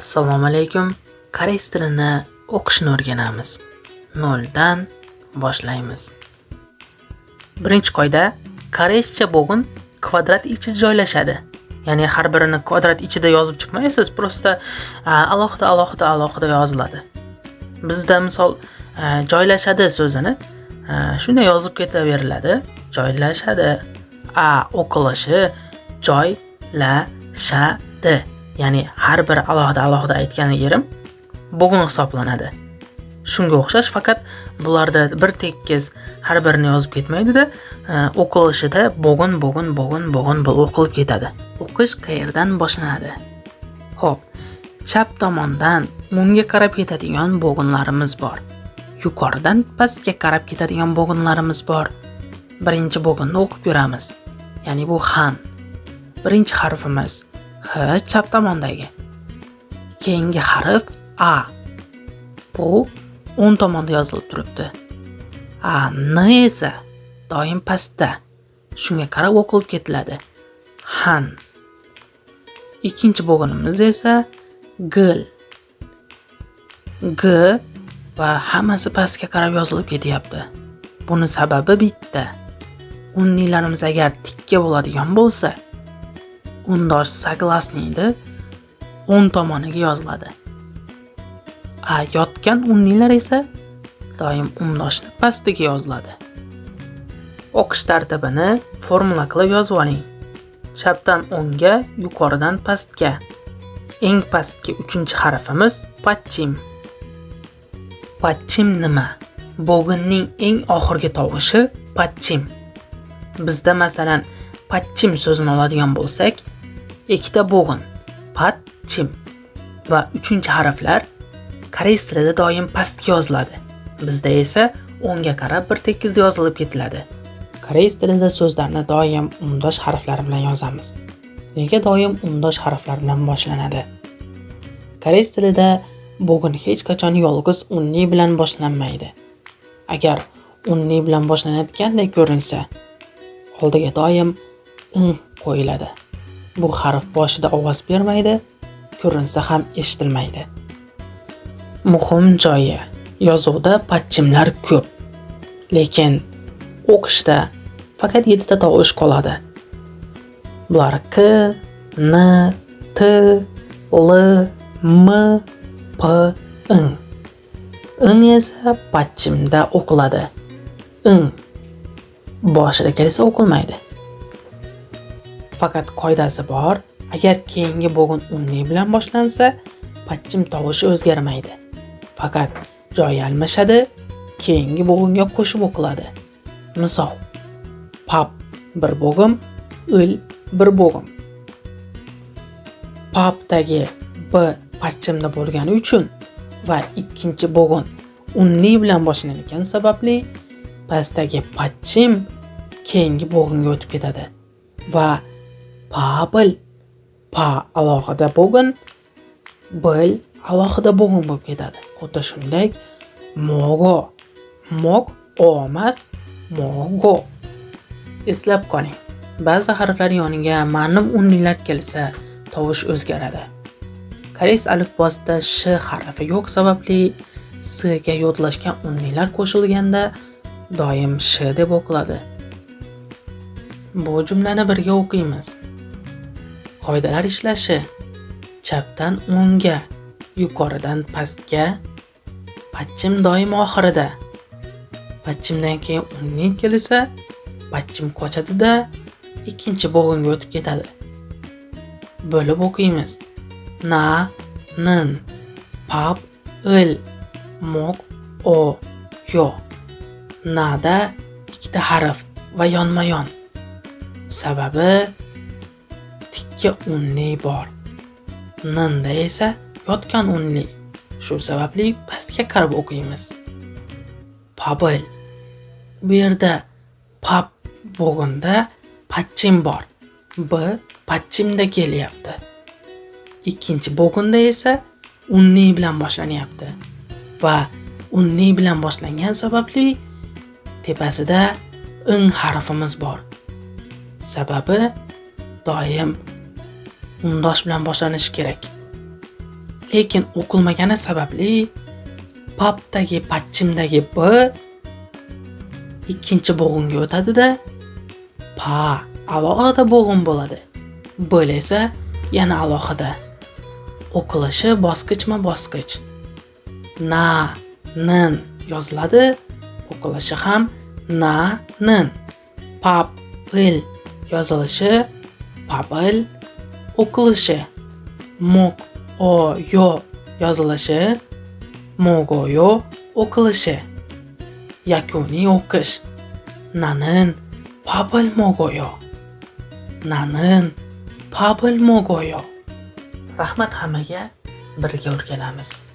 Assalomu alaykum. Koreys tilini o'qishni o'rganamiz. Noldan boshlaymiz. Birinchi qoida: koreyscha bo'g'in kvadrat ichida joylashadi. Ya'ni har birini kvadrat ichida yozib chiqmaysiz, просто alohida alohida alohida yoziladi. Bizda misol joylashadi so'zini shunday yozib ketaveriladi. Joylashadi. A o'qilishi joylashadi. Ya'ni har biri alohida alohida aytgan yerim bo'g'in hisoblanadi. Shunga o'xshash, faqat bularda bir tekis har birini yozib ketmaydida, o'qilishida bo'g'in bo'g'in bo'g'in bo'g'in bo'lib o'qilib ketadi. O'qish qayerdan boshlanadi? Xo'p, chap tomondan o'ngga qarab ketadigan bo'g'inlarimiz bor. Yuqoridan pastga qarab ketadigan bo'g'inlarimiz bor. Birinchi bo'g'inni o'qib ko'ramiz. Ya'ni bu han. Birinchi harfimiz H chap tomondagi. Keyingi harf A. Bu o'ng tomonda yozilib turibdi. A N esa doim pastda. Shunga qarab o'qilib ketiladi. Han. Ikkinchi bo'g'inimiz esa G. G va hammasi pastga qarab yozilib ketyapti. Buni sababi bitta. Unlilarimiz agar tikka bo'ladigan bo'lsa, undosh согласный ni o'ng tomoniga yoziladi. A yotgan unlilar esa doim undoshni pastiga yoziladi. O'qish tartibini formula qilib yozib oling. Chapdan o'ngga, yuqoridan pastga. Eng pastki uchinchi harfimiz patchim. Patchim nima? Bo'g'inning eng oxirgi tovushi patchim. Bizda masalan patchim so'zini oladigan bo'lsak, ikkita bo'g'in pat-chim va uchinchi harflar koreys tilida doim pastga yoziladi. Bizda esa o'ngga qarab bir tekis yozilib ketiladi. Koreys tilida so'zlarni doim undosh harflar bilan yozamiz. Nega doim undosh harflar bilan boshlanadi? Koreys tilida bo'g'in hech qachon yolg'iz unli bilan boshlanmaydi. Agar unli bilan boshlanayotgandek ko'rinsa, oldiga doim ing qo'yiladi. Bu harf boshida ovoz bermaydi, ko'rinsa ham eshitilmaydi. Muhim joyi: yozuvda patchimlar ko'p, lekin o'qishda faqat 7 ta tovush qoladi. Bular K, N, T, L, M, P, N. N esa patchimda o'qiladi. N boshida kelsa o'qilmaydi. Faqat qoidasi bor, agar keyingi bo'g'in unli bilan boshlansa, patchim tovushi o'zgarmaydi. Faqat joyi almashadi, keyingi bo'g'inga qo'shib o'qiladi. Misol: pap bir bo'g'im, il bir bo'g'im. Papdagi b patchimda bo'lgani uchun va ikkinchi bo'g'in unli bilan boshlanayotgani sababli pastdagi patchim keyingi bo'g'inga o'tib ketadi va pabil pa alohida bo'g'in, bil alohida bo'g'in bo'lib ketadi. Xuddi shunday mogo, mog o emas, mogo. Eslab qoling, ba'zi harflar yoniga ma'lum unlilar kelsa, tovush o'zgaradi. Koreys alifbosida sh harfi yo'q sababli s ga yodlashgan unlilar qo'shilganda doim sh deb o'qiladi. Bu jumlani birga o'qiymiz. Qoidalar ishlashi: chapdan o'ngga, yuqoridan pastga, patchim doim oxirida. Patchimdan keyin unli kelsa, patchim qochadi-da, ikkinchi bo'g'inga o'tib ketadi. Bo'lib o'qiymiz. Na, nin, pap, il, mog, o, yo. Nada ikkita harf va yonma-yon. Sababi tikka unli bor. Ninda esa yotgan unli. Shu sababli pastga qarab o'qiymiz. Pabil. Bu yerda pap bo'g'inda patchim bor. B patchimda kelyapti. Ikkinchi bo'g'inda esa unli bilan boshlanyapti. Va unli bilan boshlangan sababli tepasida ing harfimiz bor. Sababi doim undosh bilan boshlanishi kerak. Lekin o'qilmagani sababli papdagi patchimdagi b ikkinchi bo'g'inga o'tadi-da, pa alohida bo'g'in bo'ladi. B esa yana alohida. O'qilishi bosqichma-bosqich. Na, nin yoziladi, o'qilishi ham na, nin. Pap, pil yozilishi papil, o'qilishi. Mo'q, o, yo yozilishi mogoyo, o'qilishi. Yakuniy o'qish. Nanin papil mogoyo. Nanin papil mogoyo. Rahmat hammaga, birga o'rganamiz.